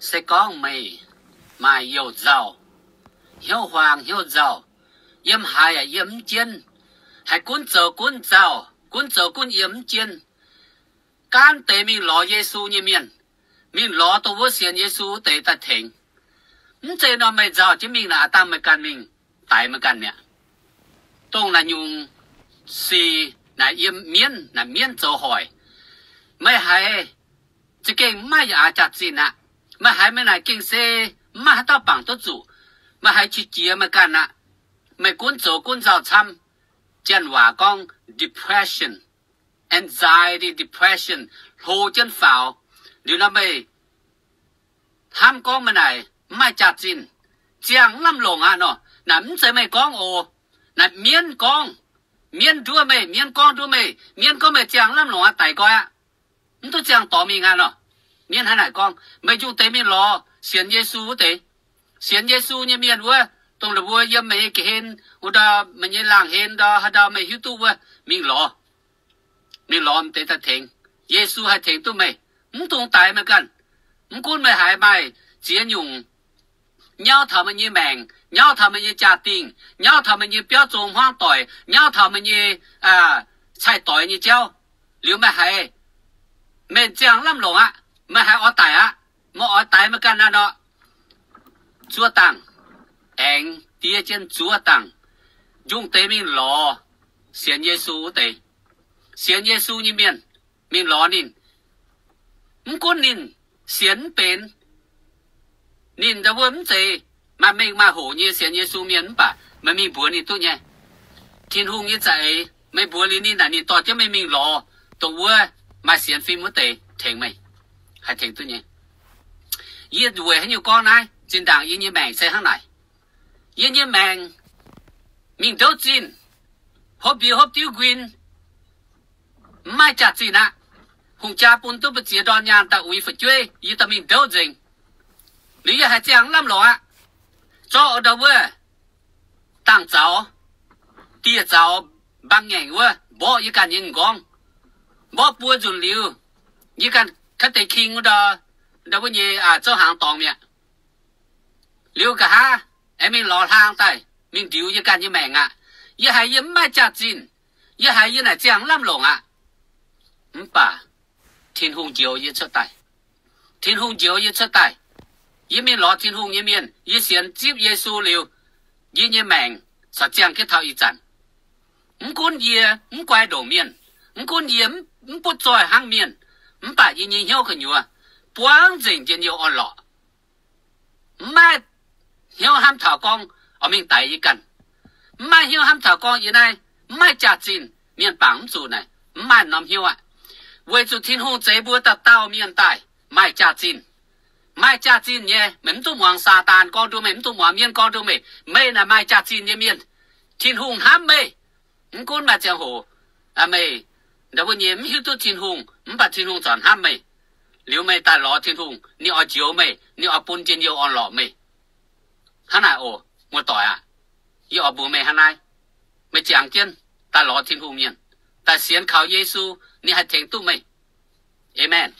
Se gorngv meih maaih youh nzauh, hnyouv huaang hnyouv nzauh, yiem haaix yaac yiem mv jienv, haih gunv zoux gunv nzauh, gunv zoux gunv yiem mv jienv, gaanv deix mingh lorz Yesu nyei mienh, mingh lorz dongh wuov sienx Yesu wuov deix daaih tengx. Mv zeiz nor meih nzauh jienv mingh naaic, aav dangh meih ganh mingh daix meih ganh mi'aqv. Dongh naaic nyungc sic naaic yiem mienv, naaic mienv zoux hoic. Meih haiz za'gengh mv maaih yaac jaax-zinh aqv. Meih haiz meih naaic gengh se mv maaih haaix dauh bangc duqv zuqc. Meih haiz qiex jiez meih ganh aqv. Meih gunv zoux gunv nzauh camv. Janx waac gorngv depression, anxiety, depression, hlo jienv faaux. Liuz nor meih hnamv gorngv meih naaic mv maaih jaax-zinh, ziangh lamh longc aqv nor. Naaic mv zeiz meih gorngv oc. Naaic mienv gorngv. Mienv nduov meih, mienv gorngv nduov meih, mienv gorngv meih ziangh lamh longc aqv, daic goi aqv. Mv duqv ziangh dorngx mingh aqv nor. Mienv hnangv naaic gorngv. Meih njungh deix mingh lorz sienx Yesu wuov deix. Sienx Yesu nyei mienh wuov, dongh la'mbuo yiem meih nyei ga'hlen wuov ndau, meih nyei laangh hlen ndau, haaix ndau meih hiuv duqv wuov, mingh lorz. Mingh lorz deix daaih tengx. Yesu haih tengx duqv meih. Mv dungx daix meih ganh. Mv gunv meih haiz maaih ziex nyungc nyauv taux meih nyei maengc, nyauv taux meih nyei jaa-dingh, nyauv taux meih nyei biauv zong hmuangv doic, nyauv taux meih nyei caih doix nyei jauv, liuz meih haiz meih ziangh lamh longc aqv, meih haiz oix daic aqv, meih oix daix meih ganh naaiv nor, zuov dangh, aengx diev jienv zuov dangh, njungh deix mingh lorz sienx Yesu wuov deix. Sienx Yesu nyei mienh, mingh lorz ninh. Mv gunv ninh sienx mv benx, ninh ndau wuov mv zeiz maaih mengh maaih hoc nyei sienx Yesu mienh mv baac meih mingh mbuox ninh duqv nyei. Tin-Hungh nyei za'eix, meih mbuox liuz ninh naaic, ninh dorh jienv meih mingh lorz dongh wuov maaih sienx fim wuov deix tengx meih, haih tengx duqv nyei. Yie weic haaix nyungc gorngv naaiv? Zinh ndaangc yie nyei maengc se hnangv naaic. Yie nyei maengc mingh ndouv zinh, hopv mbie hopv diuv nquin, mv maaih jaax-zinh aqv. Hungh jaa bun duqv mbu'ziex ndorn nyaanh daaih uix fu'jueiv, yie daaih mingh ndouv nzengc. Liuz yie haiz ziangh lamh longc aqv. Zorqv ndau wuov dangh zaux, dieh zaux, mbaang ngaengc wuov mborqv yie ganh nyei m'nqorngv. Mborqv buo nzunc liuz, yie ganh kaav deix king wuov ndau, ndau wuov nyei zouv hnaangx dorngx mi'aqv. Liuz nqa'haav aengx mingh lorz hlaang daaih mingh ndiux yie ganh nyei maengc aqv. Yie haiz yie mv maaih jaax-zinh. Yie haiz yie naaic ziangh lamh longc aqv. Mv baac Tin-Hungh njoux yie cuotv daaih. Tin-Hungh njoux yie cuotv daaih. Yie mingh lorz Tin-Hungh nyei mienh, yie sienx zipv Yesu liuz, yie nyei maengc corc ziangh jienv taux ih zanc. Mv gunv yie mv guai ndongc mienh, mv gunv yie mv butv zoih hnangv mienh, mv baac yie nyei hnyouv gu'nyuoz buangv nzengc njien-youh orn-lorqc. Mv maaih hnyouv hnamv taux gorngv oix mingh daix yie ganh. Mv maaih hnyouv hnamv taux gorngv yie naaiv mv maaih jaax-zinh, mienh bangc mv zuqc naaic, mv maaih norm hnyouv aqv. Weic zuqc Tin-Hungh zeix mbuo dauh dauh mienh daaih maaih jaax-zinh. Maaih jaax-zinh nyei, meih mv dungx muangx Saadaan gorngv nduov meih, mv dungx muangx mienv gorngv nduov meih. Meih naaic maaih jaax-zinh nyei mienh. Tin-Hungh hnamv meih. Mv gunv maaih ziangh hoc meih ndau wuov nyei mv hiuv duqv Tin-Hungh, mv baac Tin-Hungh corc hnamv meih. Liuz meih daaih lorz Tin-Hungh, ninh oix njoux meih, ninh oix bun njien-youh orn-lorqc meih. Hnangv naaic oc, muoz-doic aac, yie oix mbuox meih hnangv naaiv. Meih jangx jienv daaih lorz Tin-Hungh mienh, daaih sienx kaux Yesu, ninh haih tengx duqv meih. Aamen.